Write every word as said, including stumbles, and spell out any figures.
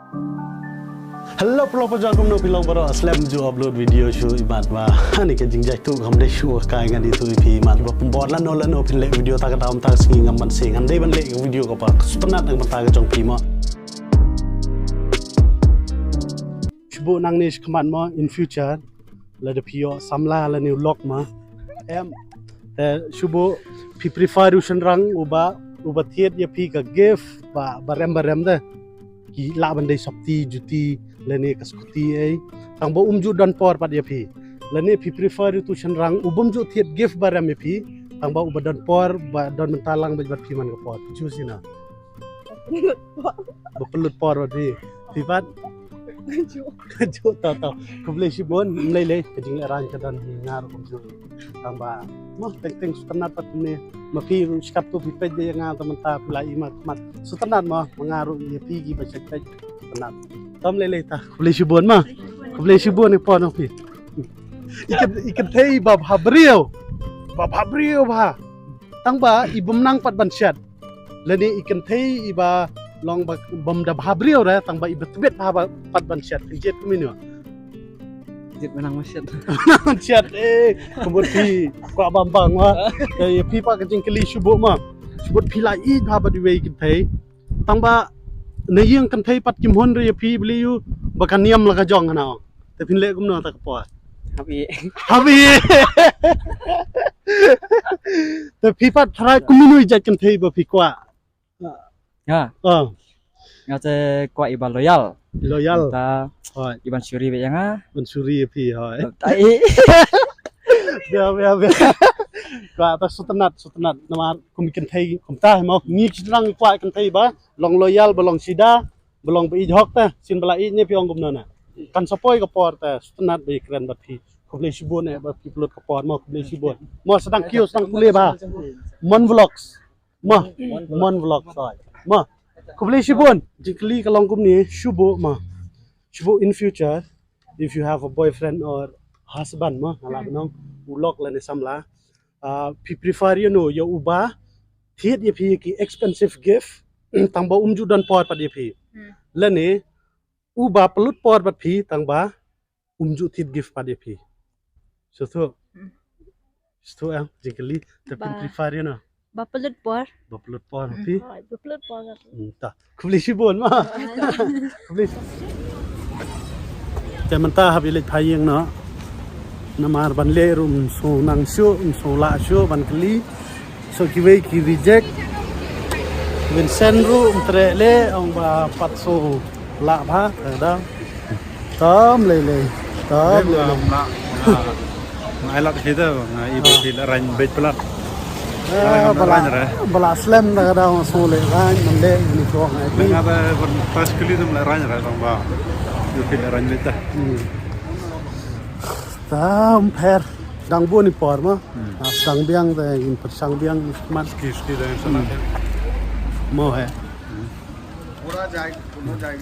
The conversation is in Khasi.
Hello, paralok parajor, kumno phi long baroh? Slem ju upload video shuh imat ba hani ka jingjia tu kam dei shuh ka ngan ïathuh ïa phi imat ba pynbor lano lano phin leh video ta ka dam ta ka sngi ngam ban seng. Ngan dei ban leh video ka ba sngewtynnat na ka bynta ka jong phi mo. Shu buh nangne shakhmat mo in future. Lada phi ïoh samla lane u lok ma. Em. Te shu buh phi prefer u shynrang uba, uba thied ïa phi ka gift ba, barem barem de. Ki lah ban dei sopti, juti, lane ka scooty ei. Tang ba um ju don por pat ïa phi. Lane phi prefer u tu shynrang u bym ju thied gift barem ïa phi. Tang ba uba don por, ba don mynta lang bad phi man ka por. Choose ïa na. Ba pynlut por bad phi. Phi pat? Ju. Ju, to, to. Khublei shibun, ym lei lei, ka jinglehrain ka don hi nga ruh kumjuh. Tang ba, mo, teng teng sngewtynnat pat ne. Ma phi ruh shikatto phi peit ïa nga ta mynta phi la i mat mat. Sngewtynnat mo, ma nga ruh ïa phi ki ba shait peit. Sngewtynnat. To ym lei lei ta. Khublei shibun mo. Khublei shibun ïa phi. I kynthei, i kynthei ba bha briew. Ba bha briew ba. Tang ba i bym nang pat ban shet. Lane i kynthei i ba long ba bym da bha briew re, tang ba i ba tbit bha ba pat ban shet. Phi jied kumno? Jied mynta ma shet. Ban shet, eh, kumut phi kwah bam bang wa. Eh, phi pat ka jingkylli shu buh ma. Shu buh phi la i bha ba iwei i kynthei. Tang ba na ïing kynthei pat kim hun re ïa phi bli yu ba ka niam la ka jong hana. Te phin leh kumno ta ka por? Happy. Happy. Te phi pat tharai kumno i jait kynthei ba phi kwah? Ha. Ah. Nga te kwah i ba loyal. Loyal. Ta. Hoi. I ban suri ba ïa nga. Ban suri ïa phi hoi. Ai. Bia bia bia. Kwah ta sngewtynnat sngewtynnat namar kum i kynthei kumta mo ngi ki shynrang kwah kynthei ba long loyal ba long sida. Ba long ba ïeit hok te, sien ba la ïeit ne phi ong kumno na. Kan sa poi ka por te, sngewtynnat ba ïakren bad phi. Khublei shibun eh ba phi pynlut ka por mo, khublei shibun. Mo sdang kiew sdang pule ba. Mon Vlogs. Mo, Mon Vlogs oi. Mo. Khublei shibun. Jingkylli ka long kumne, shu buh mo. Shu buh in future if you have a boyfriend or husband mo, nga lah ban ong u lok lane samla. Ah, phi prefer ïa uno, ïa uba thied ïa phi ki expensive gift tang ba um ju don por pat ïa phi. Hmm. Lane uba pynlut por bad phi tang ba um ju thied gift pat ïa phi. Sngewthuh. Hmm. Sngewthuh em, jingkylli te phi prefer ïa uno? Ba pynlut por. Ba pynlut por. Hmm. Phi? Hooid, ba pynlut por. Hmm, ta. Khublei shibun ma. Khublei. Te mynta hap ïaleit phai ïing noh. Namar ban leh ruh ym sngew nang shuh, ym sngew lah shuh ban kylli. So kiwei ki reject. Vincent ruh ym treh leh, ong ba pat sngew lah bha, ka dang. Tam lei lei. Tam lei lei. Nga ai lad hi da, nga i ba phi la rang beit palat. Eh, ba la rang re. Ba la slem da ka dang sngewleh rang, man leh ni ko ngai. Nga ba ban pas kali da la rang re tang ba. Ïa phi la rang beit ta. Hmm. Tam pher dang bun i por mo. Hmm. Dang biang da in pyrshang biang man. Ski ski da in sana. Mo he. Hmm. Pura jai, pura jai.